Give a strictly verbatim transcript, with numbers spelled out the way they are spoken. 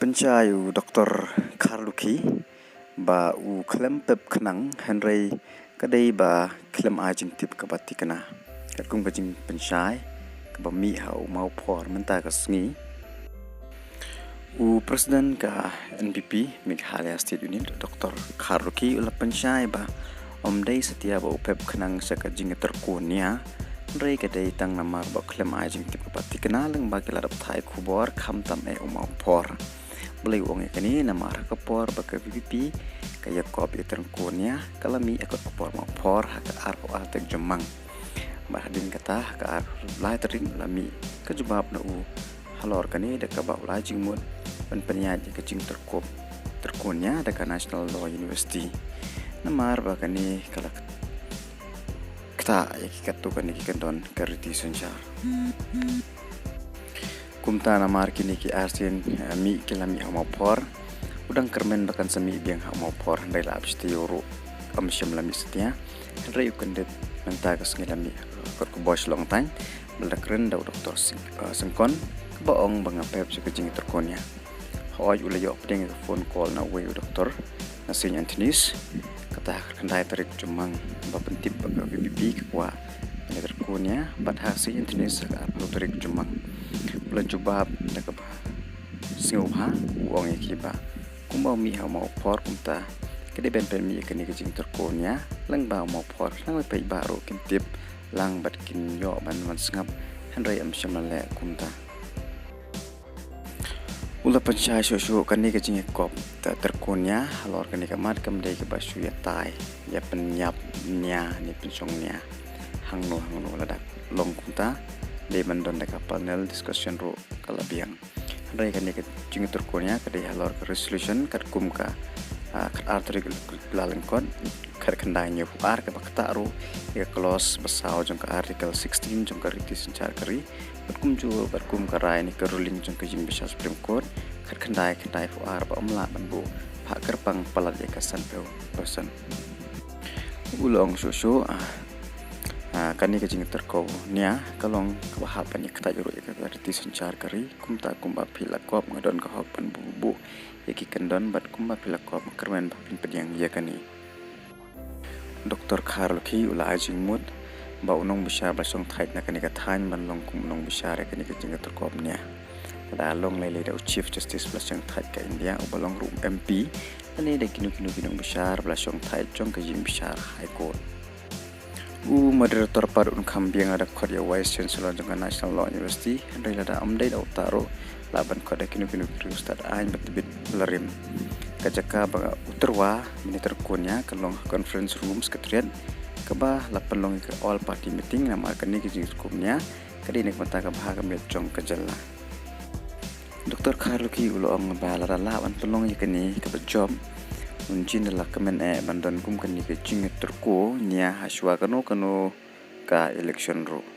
Pynshai u Doktor Kharlukhi ba u khlem pep khnang hynrei ka dei ba khlem ai jingtip kaba thikna. Katkum ka jingpynshai kaba mih ha u Mawphor mynta ka sngi, u President ka N P P Meghalaya State Unit, Doktor Kharlukhi, u la pynshai ba ym dei satia ba u pep khnang sha ka jingïatyrko nia, hynrei ka dei tang namar ba u khlem ai jingtip kaba thikna lyngba ki lad pathai khubor, khamtam eh u Mawphor. Balei u ong ïa kane? Namar ha ka por ba ka V P P ka ïakop ïatyrko nia, ka la mih ha ka por Mawphor ha ka arphew ar tarik Jymmang. Bad hadien kata, ha ka arphew lai tarik la mih ka jubab na u halor kane, da kaba u la ai jingmut ban pynïaid ïa ka jingtyrko, tyrko nia da ka National Law University. Namar ba kane ka la ktah ïa ki katto katne ki kyndon ka riti synshar. Kumta namar kine ki arsien, eh, mih ki la mih ha u Mawphor, u dang kyrmen ba kan sa mih biang ha u Mawphor, hynrei la ap shatei ruh, ym shym la mih satia. Hynrei u kyndit mynta ka sngi la mih, eh, kot kboi Shillong Thaiñ, ba la kren da u Doktor Sing-, eh, Syngkon, kaba ong ba nga pep sha ka jingïatyrko nia. Hooid, u la ïoh pdiang ïa ka phone call na uwei u doktor na Saint Anthony's. Kata ha ka khyndai tarik Jymmang, ba pyntip ba ka V P P ka kwah ban ïatyrko nia, bad ha Saint Anthony's ha ka arphew tarik Jymmang. U la jubab da kaba sngewbha, u ong ïa ki ba kumba u mih ha u Mawphor kumta, ka dei ban pynmih ïa kane ka jingtyrko nia lyngba u Mawphor, khnang ba paidbah ruh kin tip lang bad kin ïoh ban wan sngap, hynrei ym shym la leh kumta. U la pynshai shuh shuh kane ka jingïakop ïatyrko nia halor kane ka mat kam dei kaba shu ïatai ïa pynïap nia ne pynshong nia hangno hangno. Lada long kumta, dei ban don da ka panel discussion ruh ka la biang. Hynrei kane ka jingïatyrko nia ka dei halor ka resolution katkum ka, ah, khatar tarik Kyllalyngkot khatkhyndai hynñiewphew ar, kaba ktah ruh ïa ka clause ba saw jong ka Article sixteen jong ka riti synshar ka ri, bad kumjuh bad kum ka rai ne ka ruling jong ka ïingbishar Supreme Court khatkhyndai khyndaiphew ar, ba ym lah ban buh phah kyrpang palat ïa ka sanphew percent. U la ong shuh shuh, ah, ah, kane ka jingïatyrko nia ka long kaba hap ban ïa kata ruh ïa ka riti synshar ka ri, kumta kumba phi la kop nga don ka hok ban buh buh ïa ki kyndon, bad kumba phi la kop nga kyrmen ba phin pdiang ïa kane. Doktor Kharlukhi u la ai jingmut ba u nongbishar ba la shongthait na kane ka thaiñ ban long kum u nongbishar ïa kane ka jingïatyrko nia. Lada long lei lei da u Chief Justice ba la shongthait ka India, uba long ruh u M P, lane da kino kino ki nongbishar ba la shongthait jong ka ïingbishar High Court. U Moderator pat un kham biang lada khot ïa u Vice Chancellor jong ka National Law University, hynrei lada ym dei da uta ruh, lah ban khot da kino kino ki riewstad aiñ ba tbit ba la rim. Ka jaka ba u tyrwa ban ïatyrko nia ka long ha Conference Room Secretariat, kaba la pynlong ïa ka All Party Meeting, namar kane ka jingïatyrko nia ka dei na ka bynta ka bha ka miat jong ka jylla. Doktor Kharlukhi u la ong ba lada lah ban pynlong ïa kane kaba jop, un jin da la kmen eh ban don kum kane ka jingïatyrko nia ha shuwa kano kano ka election ruh.